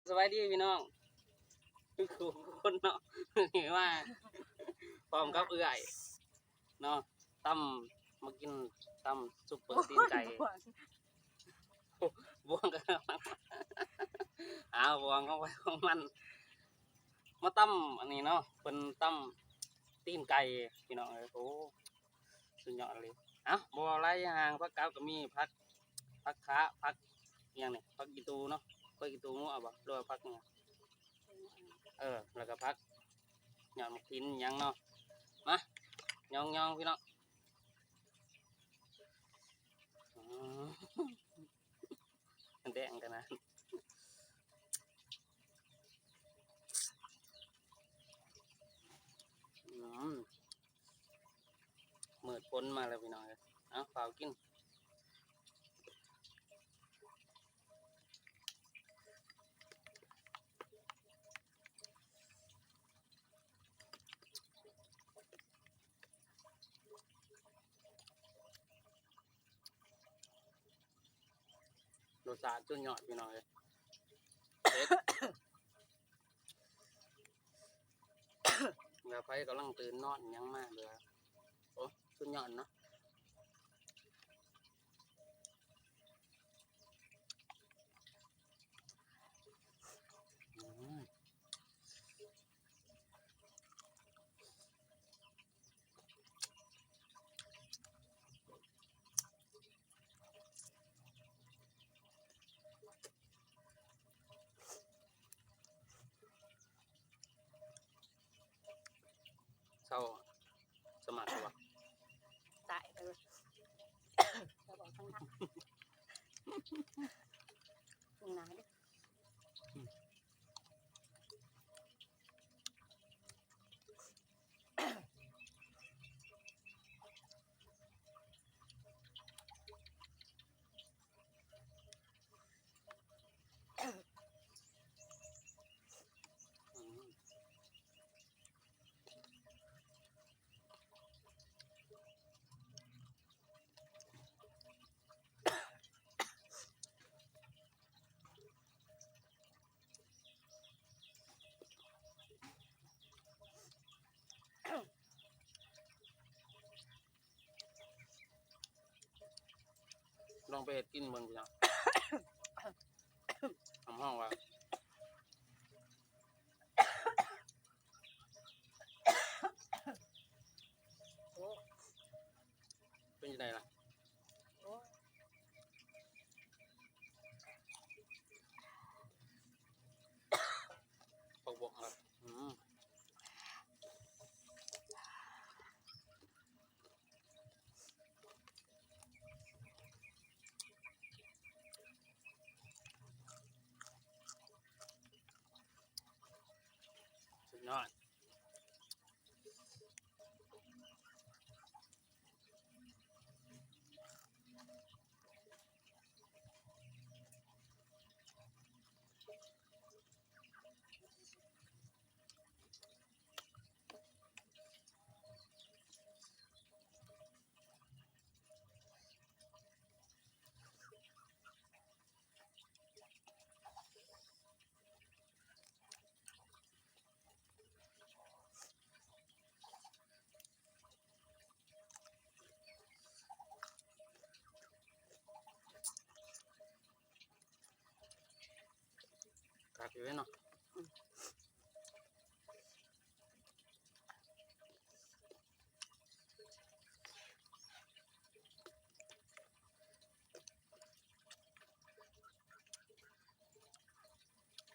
ສະບາຍດີພີ່ນ້ອງທຸກຄົນເນາະ ມື້ນີ້ມາພ້ອມກັບເອື້ອຍເນາະ ຕຳ ມາກິນຕຳຊຸບເປີຕີນໄກ່ ບ່ວງ ບ່ວງກໍ ອ້າວ ບ່ວງຂອງໃຜຂອງມັນ ມາຕຳອັນນີ້ເນາະ ເພິ່ນຕຳຕີນໄກ່ພີ່ນ້ອງເອີຍ ໂອ້ ສຸດຍອດອີ່ຫຼີ. ເອົ້າ ບໍ່ເວົ້າຫຼາຍຍາງ ຜັກກັບກໍມີ ຜັກ ຜັກຂາ ຜັກອີ່ຫຍັງນີ້ ຜັກອີ່ຕູເນາະ ຜັກອີ່ຕູງົວບໍ່ ຫຼືວ່າຜັກຫຍັງ ເອີ ແລ້ວກໍຜັກຍອດໝາກຖິນຫຍັງເນາະ ມາ ຍອງໆ ພີ່ນ້ອງ ອືມ ມັນແດງຂະໜາດ ອືມ ມືດຝົນມາແລ້ວພີ່ນ້ອງເອີຍ ເອົາ ຟ້າວກິນ ລົດຊາດສຸດຍອດພີ່ນ້ອງເອີຍ ເຜັດ ແລ້ວໃຜກຳລັງຕື່ນນອນຫຍັງມາເຫຼືອ ໂອ້ ສຸດຍອດເນາະ ອືມ. ເຊົາສະໝັກບໍ່? ຕາຍເອີ ເຈົ້າບອກທາງຫຼັງ ເບິ່ງໜ້າເດ້. ລອງໄປເຮັດກິນເບິ່ງພີ່ນ້ອງ ຮັບຮອງວ່າ ໂອ້ ເປັນຈັ່ງໃດລະ? ໂອ້ ບັກບົກລະ ອືມ. ສຸດຍອດ. ຄັກຢູ່ເດ້ເນາະ.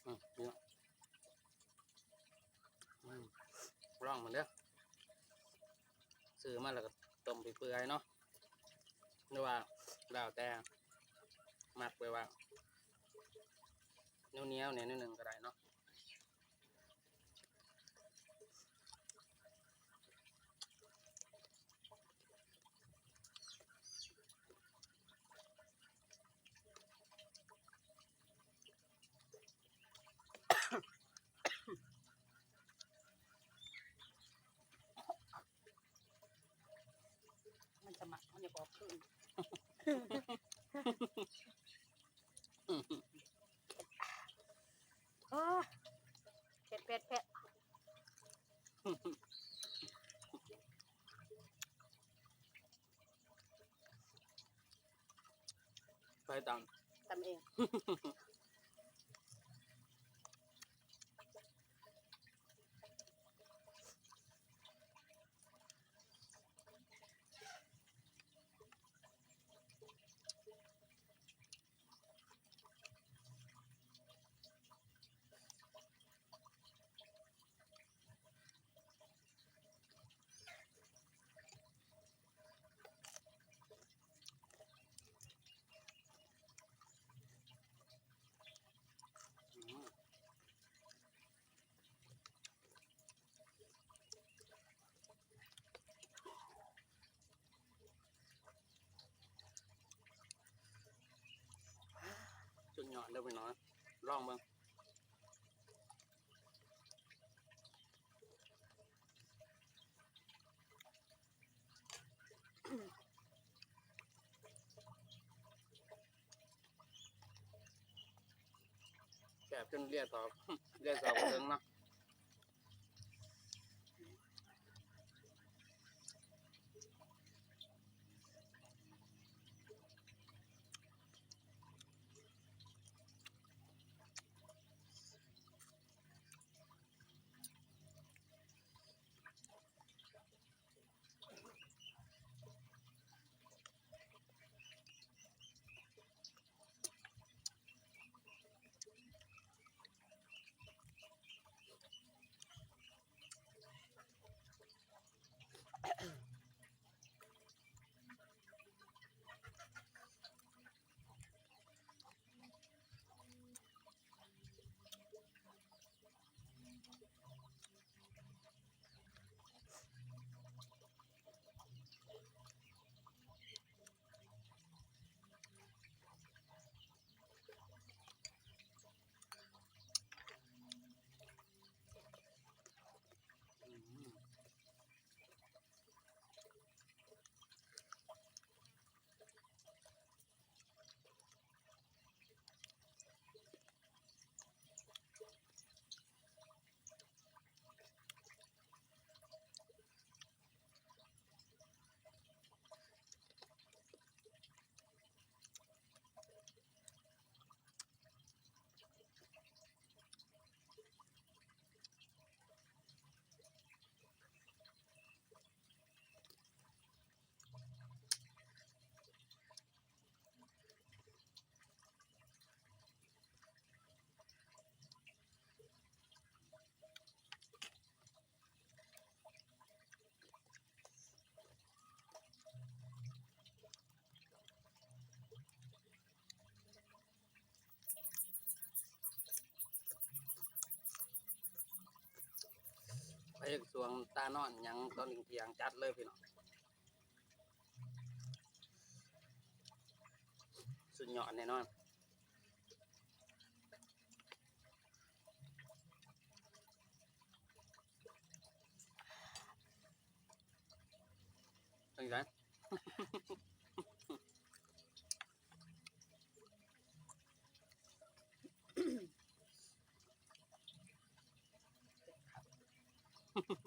ອືມ ອືມ ລອງເບິ່ງເດີ ຊື້ມາແລ້ວກໍຕົ້ມເປື່ອຍໆເນາະ ຫຼືວ່າແລ້ວແຕ່ມັກ ແບບວ່າໜຽວໆແດ່ໜ້ອຍໜຶ່ງກໍໄດ້ເນາະ. ມັນສະໝັກ ມັນຢາກອອກຄືນ. ອືມ. ຕຳ ຕຳເອງ. ສຸດຍອດເດີພີ່ນ້ອງ ລອງເບິ່ງ. ແຊບຈົນເລຍຕອບ ເລຍຕອບເຖິງເນາະ. ໄປຊ່ວງຕານອນຫຍັງຕອນທ່ຽງໆ ຈັດເລີຍພີ່ນ້ອງ. ສຸດຍອດແນ່ນອນ. ຈັ່ງໃດ? ອ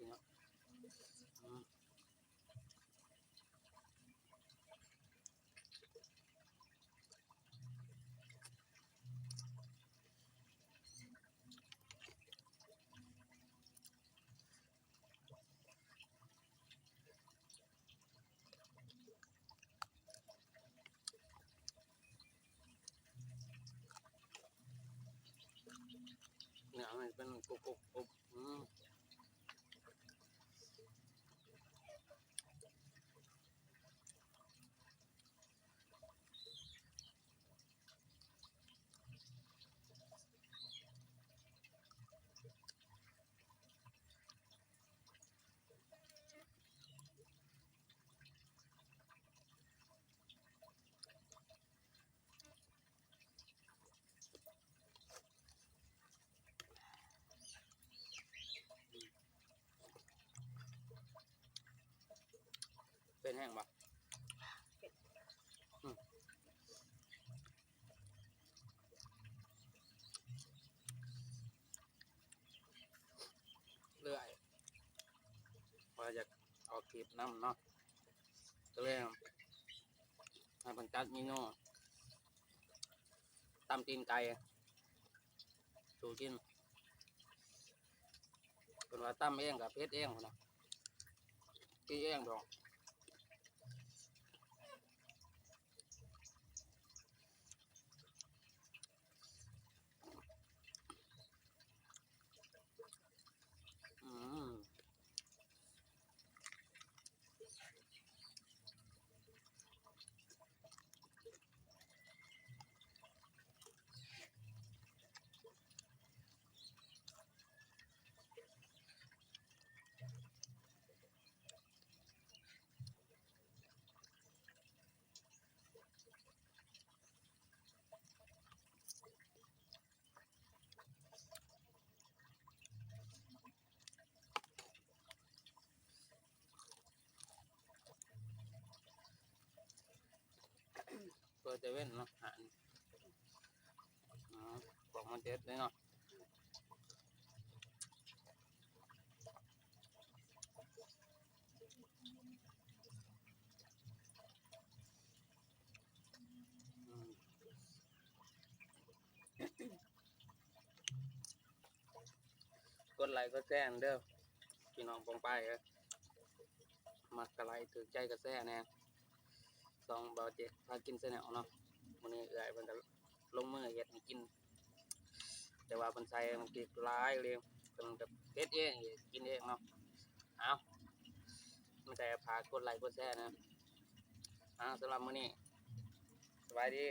ເນາະ ອືມ. ເນຍ ມັນເປັນກົບໆ ອືມ. ເຜັດແຮງບໍ່? ເຜັດ ອືມ. ເອື້ອຍວ່າຢາກອອກຄລິບນຳເນາະ ກໍເລີຍໃຫ້ເພິ່ນຈັດເມນູຕຳຕີນໄກ່ສູ່ກິນ. ເພິ່ນວ່າຕຳເອງກໍເຜັດເອງພຸ້ນນະ ກິນເອງດອກ. ອືມ. ເປີດແຕ່ເວັນເນາະ ຮ້ານ ອືມ ພວກມັນເດັດເລີຍເນາະ. ກົດໄລກົດແຊເດີ ພີ່ນ້ອງປ້ອງປາຍເອີຍ ມັກກະໄລ ຖືກໃຈກະແຊແດ່ ຊ່ອງເບົາເຈັກພາກິນແຊນແນວເນາະ. ມື້ນີ້ເອື້ອຍເພິ່ນກະລົງມືເຮັດໃຫ້ກິນ ແຕ່ວ່າເພິ່ນໃສ່ໝາກພິກຫຼາຍເລີຍ ເພິ່ນກະເຮັດເອງ ກິນເອງເນາະ. ເອົາ ມີແຕ່ຝາກກົດໄລກົດແຊນະ. ເອົາ ສຳລັບມື້ນີ້ ສະບາຍດີ.